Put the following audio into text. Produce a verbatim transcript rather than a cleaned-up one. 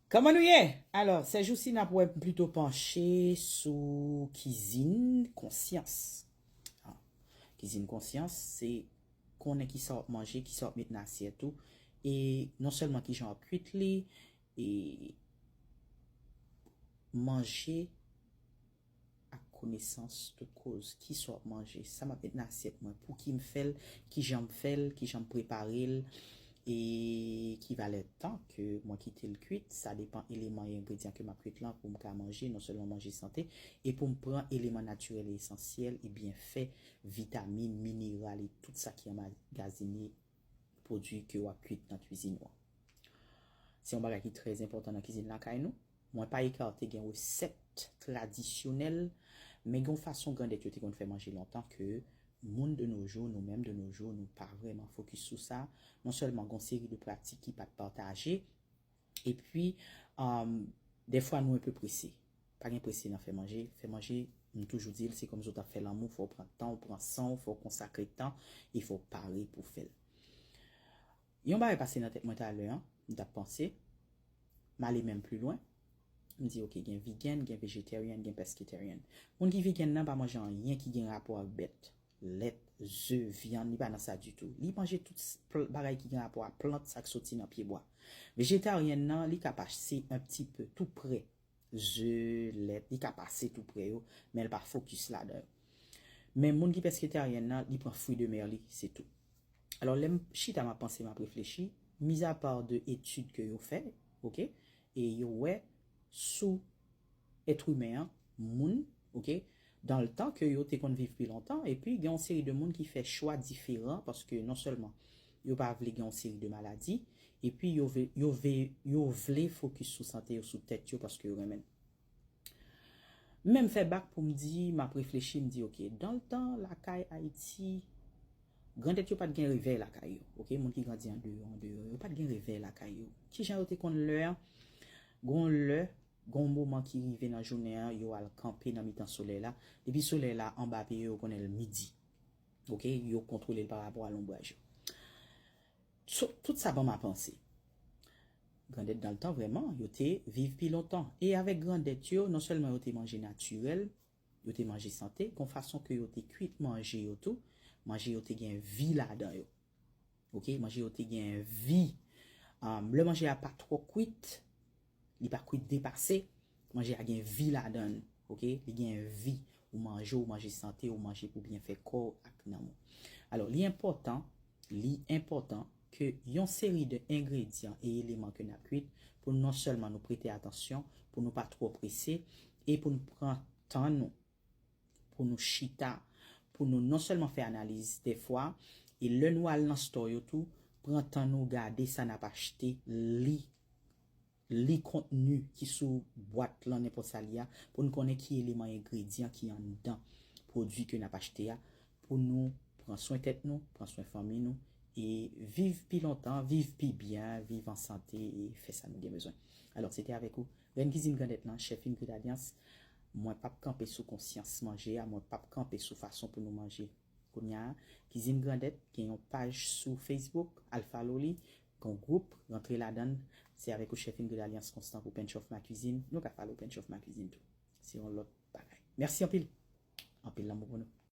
Kòman nou ye? Alò, sèjousi n ap wè m plito panche sou kizin konsyans. Ah, kizin konsyans, se konnen kisa w ap manje, kisa w ap met nan asyèt ou, e non sèlman kijan w ap kwit li, e manje ak konesans tout koz, kisa w ap manje, sa m ap met nan asyèt mwen, pou ki m fè l, kijan m fè l, kijan m prepare l, e ki valè tan ke mwen kite l kwit, sa depan eleman e engredyan ke m ap kwit lan pou m ka manje, non sèlman manje sante, e pou m pran eleman natirèl e esansyèl e byenfè, vitamin, mineral e tout sa ki anmagazine pwodui ke w ap kwit nan kwizin ou an. Se yon bagay ki trè enpòtan nan kizin lakay nou. Mwen pa ekate gen resèt tradisyonèl, men gen yon fason grandèt yo te konn fè manje lontan ke moun de nos jours, nou menm de nos jours, nou pa vrèman fokis sou sa. Non sèlman gen yon seri de pratik ki pa t pataje, epi, um, dèfwa nou enpe prese. Pa gen prese nan fè manje. Fè manje, m toujou di l, se kòmsi w t ap fè lanmou, fò w pran tan, w pran san w, fò w konsakre tan, e fò w pare pou w fè l. Yon bagay pase nan tèt mwen talè an, m t ap panse, m ale menm pli lwen. M di, ok, gen vegan, gen vegetarian, gen pescatarian. Moun ki vegan nan pa manje anyen ki gen rapò ak bèt, lèt, ze, vyann, li pa nan sa ditou. Li manje tout s-, pl-, bagay ki gen rapò ak plant, sa k soti nan pyebwa. Vejetaryen nan, li ka pase un petit peu, tou prè, ze, lèt, li ka pase tou prè yo, men l pa fokis ladan yo. Men moun ki pesketaryen nan, li pran fwi de mè li, se tou. Alò, lè m chita, m ap panse, m ap reflechi, mizapa de etid ke yo fè, ok, e yo wè sou èt imen an, moun, ok, dan le tan ke yo te konn viv pi lontan, epi gen yon seri de moun ki fè chwa diferan, paske non sèlman yo pa vle gen yon seri de maladi, epi yo ve-, yo ve-, yo vle fokis sou sante yo, sou tèt yo, paske yo renmen l. Men m fè bak pou m di, m ap reflechi, m di, ok, dan le tan, lakay Ayiti, grandèt yo pa t gen revèy lakay yo, ok, moun ki grandi andeyò, andeyò, yo pa t gen revèy lakay yo. Kijan yo te konn lè an? Gon lè, gon moman ki rive nan jounen an, yo al kanpe nan mitan solèy la. Depi solèy la anba pye yo, yo konnen l midi. Ok, yo kontwole l pa rapò a lonbraj yo. So, tout sa ban m a panse. Grandèt dan le tan, vrèman, yo te viv pi lontan. E avèk grandèt yo, non sèlman yo te manje natirèl, yo te manje sante, gon fason ke yo te kwit manje yo tou, manje yo te gen vi ladan yo. Ok, manje yo te gen vi. Um, lè manje a pa twò kwit, li pa kwit depase, manje a gen vi ladan l, ok? Li gen vi. Ou manje, ou manje sante, ou manje pou byen fè kò w ak nanm ou. Alò, li enpòtan, li enpòtan ke yon seri de engredyan e eleman ke n ap kwit, pou non sèlman nou prete atansyon, pou nou pa twò prese, e pou nou pran tan nou, pou nou chita, pou nou non sèlman fè analiz dèfwa, e lè nou al nan stò yo tou, pran tan nou gade sa n ap achte, li, li kontni ki sou bwat lan, nenpòt sa li a, pou n konnen ki eleman, engredyan ki anndan pwodui ke n ap achte a, pou nou pran swen tèt nou, pran swen fanmi nou, e viv pi lontan, viv pi byen, viv an sante, e fè sa nou gen bezwen. Alò, se te avèk ou, Rèn Kizin Grandèt lan, chèf Ingrid Alliance. Mwen p ap kanpe sou konsyans manje a, mwen p ap kanpe sou fason pou nou manje. Kounye a, Kizin Grandèt gen yon paj sou Facebook, al follow li, gen yon gwoup, rantre ladan l. Se avèk ou chèf Ingrid Alliance Constant pou Pench of Ma Cuisine. Nou ka follow Pench of Ma Cuisine tou. Se yon lòt bagay. Mèsi anpil. Anpil lanmou pou nou.